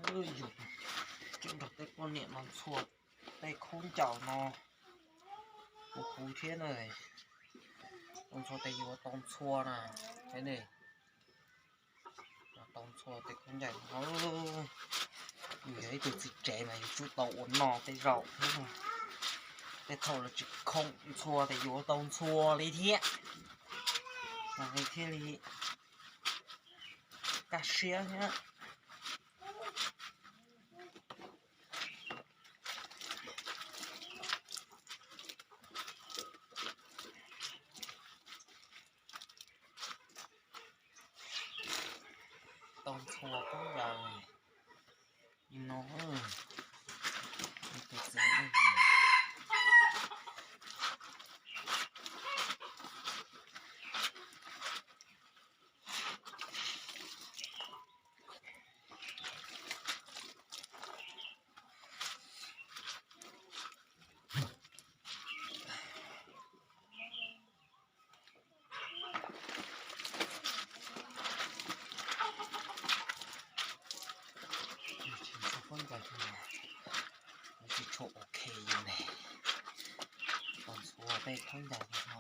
Yus tseem nrog tej poj niam no ntxhua tej khaub ncaws no kuv kuv thiab na. Tau ntxhua tes yuav tau ntxhua na, ne. Tau ntxhua tej khaub ncaws no. Yus yog ib tug txiv tsev mas yus tsum tau ua no tej zaum thiab. Tej thaum los tsis khoom ntxhua tes yuav tau ntxhua li thiab. Mas thiaj li kaj siab thiab. Tau ntxhua khaub ncaws li no. Tsis tshua ok li ne. Tau ntxhua tej khaub ncaws li no.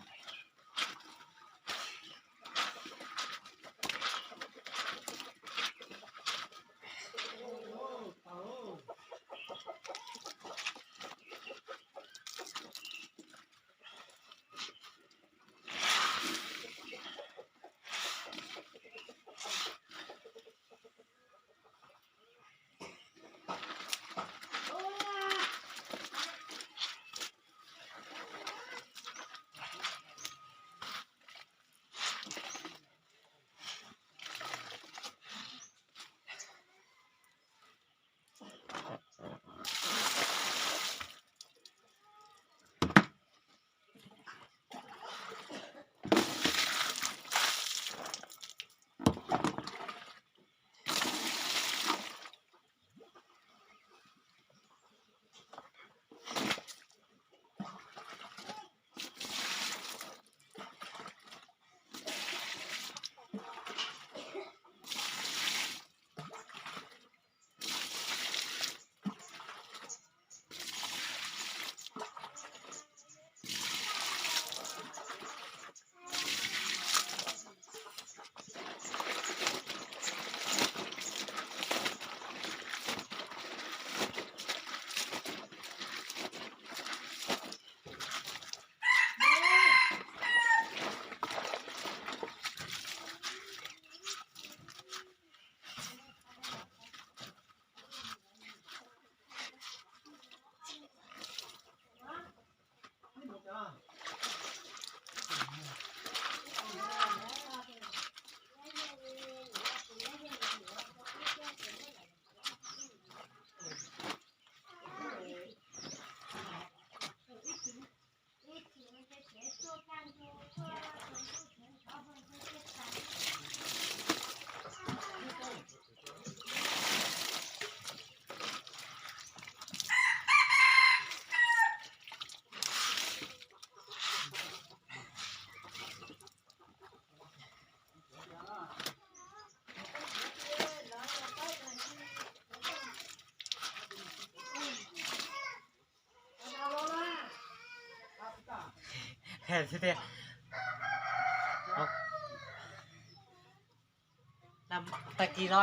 Tag kis no,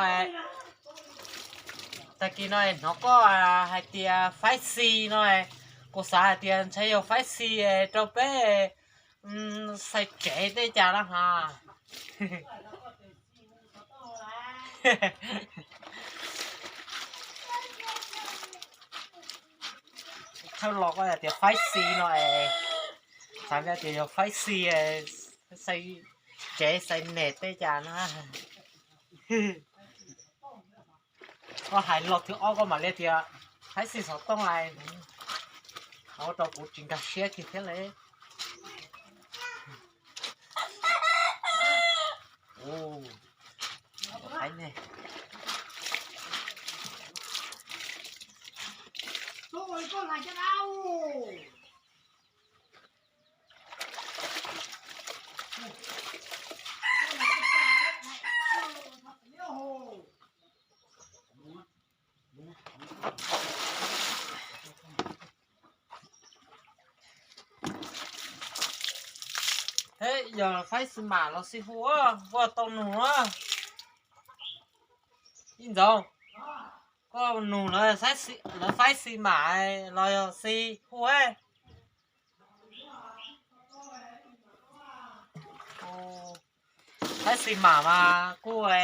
tag kis no hnov koj hais tias faib xi no, kuv xav hais tias ntshe yog faib xi rau peb xaiv tsev tej cas na ha. Thawj los koj hais tias faib xi no es, xav tias yog faib xi, xaiv tsev xaiv niam tej cas na. Koj hais los thib ob koj mam li tias faib xi xov tooj lais, ua rau kuv tsis nkag siab kiag thiab li. Yog faib xi mam los xi hu, koj tau nug a? Ib ntxauv, koj nug lawv faib xi mam los yog xi hu? Faib xi mam mas kuj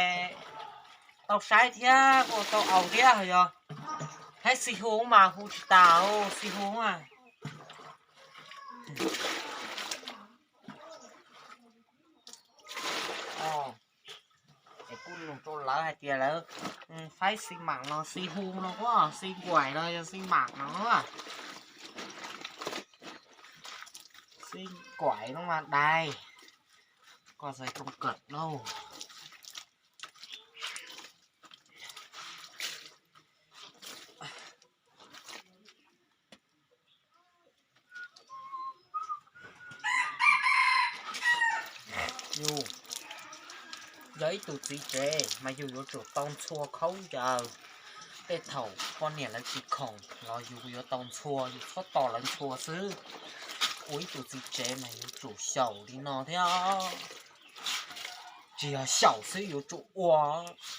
tau saib thiab kuj tau aus thiab, yog faib xi hu mas hu tsis tas, xi hu mas. Es kuj nug rau lawv hais tias lawv faib xi mam los xi hu no, xi nkuaim los yog xi mam no. Xi nkuaim no mas dais, koj xaiv koob kawm lauj. Yus yog ib tug txiv tsev mas yus yuav tsum tau ntxhua khaub ncaws. Tej thaum poj niam lawv tsis khoom los yus yuav tau ntxhua, yus txhob tos lawv ntxhua xwb. Ua ib tug txiv tsev mas yuav tsum xyaum li no thiab. Tsis yog xyaum xwb, yuav tsum ua,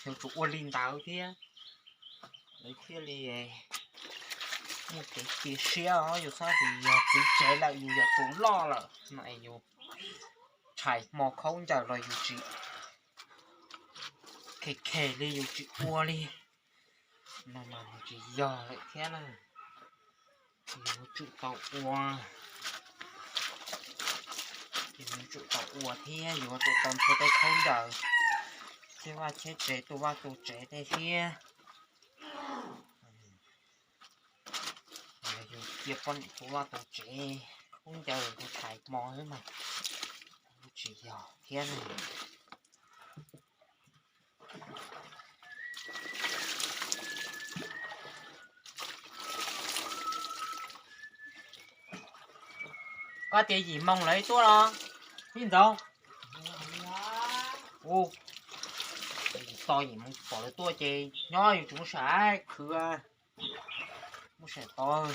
yuav tsum ua li ntawd thiab. Lawv thiaj li muaj kev cia siab os. Yus txhob tias yog txiv tsev lawm, yus yog tus loj lawm no es yus tshais hmo khaub ncaws los yus tsis khe khe li, yus tsis ua li no mas nws tsis yog lawm thiab na. Yus yuav tsum tau ua, yus yuav tsum tau ua thiab yus yuav tsum tau ntxhua tej khaub ncaws, cheb vaj cheb tsev, tu vaj tu tsev tej thiab. Yus cia poj niam tu vaj tu tsev, khaub ncaws tus tshais hmo xwb mas tsis yog thiab ne. Koj tias yim moos lawv tuaj los, ib ntxauv. Ua, yim to yim moos pom lawv tuaj ces nyob yus tsis muaj sam khwv, muaj sam tod.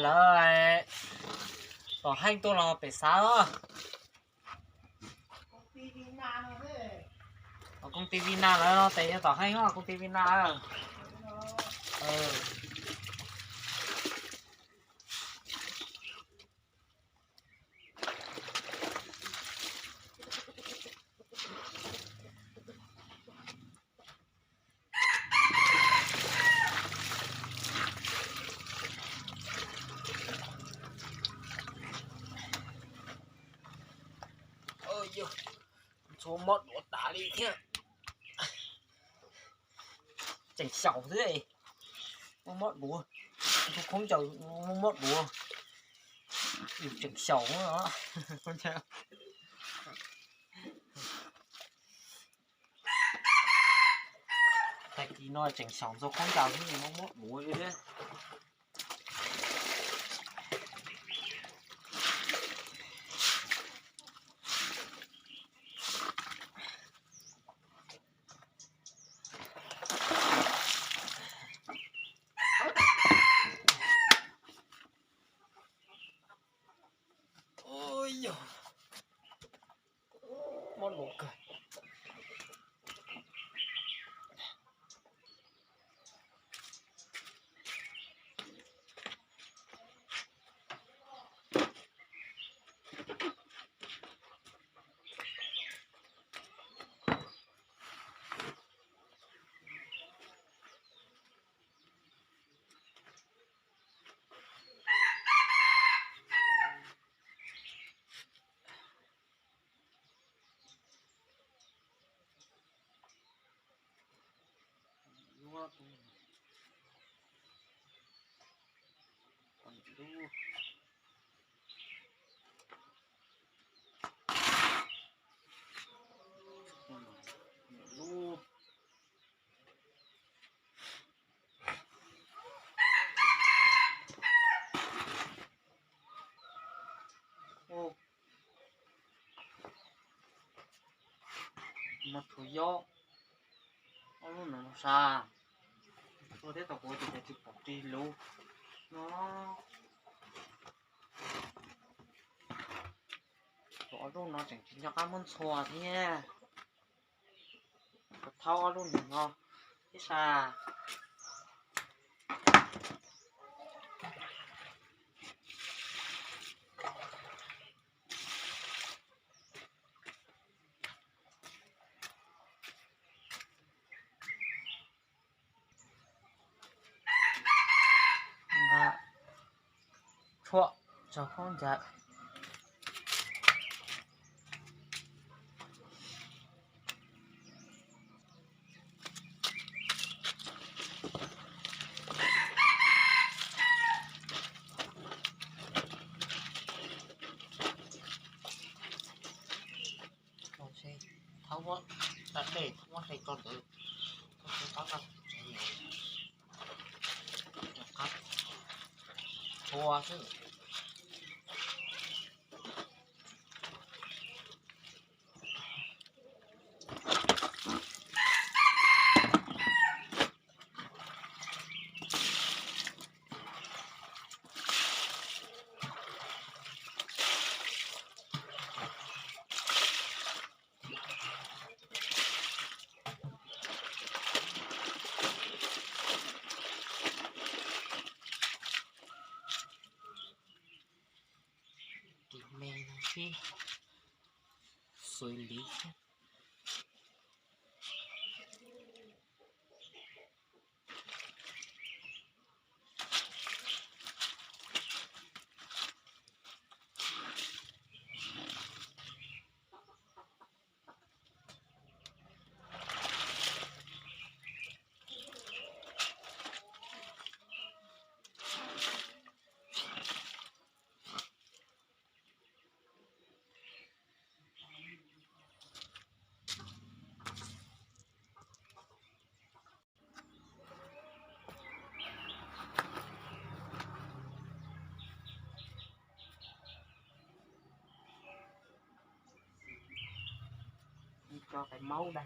Lawv tom heej tuaj los pem xav. Koob tis Vina lawv no tes yog tom heej, koob tis Vina. Ntxhua mob duav tas li thiab. Tseem xyaum xwb, mob mob duav, ntxhua khaub ncaws mob mob duav, yus tseem xyaum. Tag kis no tseem xyaum ntxhua khaub ncaws xwb, mob mob duav li thiab. Mob duav kawg. Mas tshuav yob ob lub no sa, tua thiab tau kuv ces tsis pom ris lub no. Tus ob lub no tseem tsis nco qab muab ntxhua thiab. Thauj ob lub nws no thiab sas. Nqa tshuam tso khaub ncaws. Thauj muab da dej, thauj muab hle ko ntawd, thauj tsis qab no, rov qab txhua xwb. Tus me no sib xws li thiab. Tso kais maub da.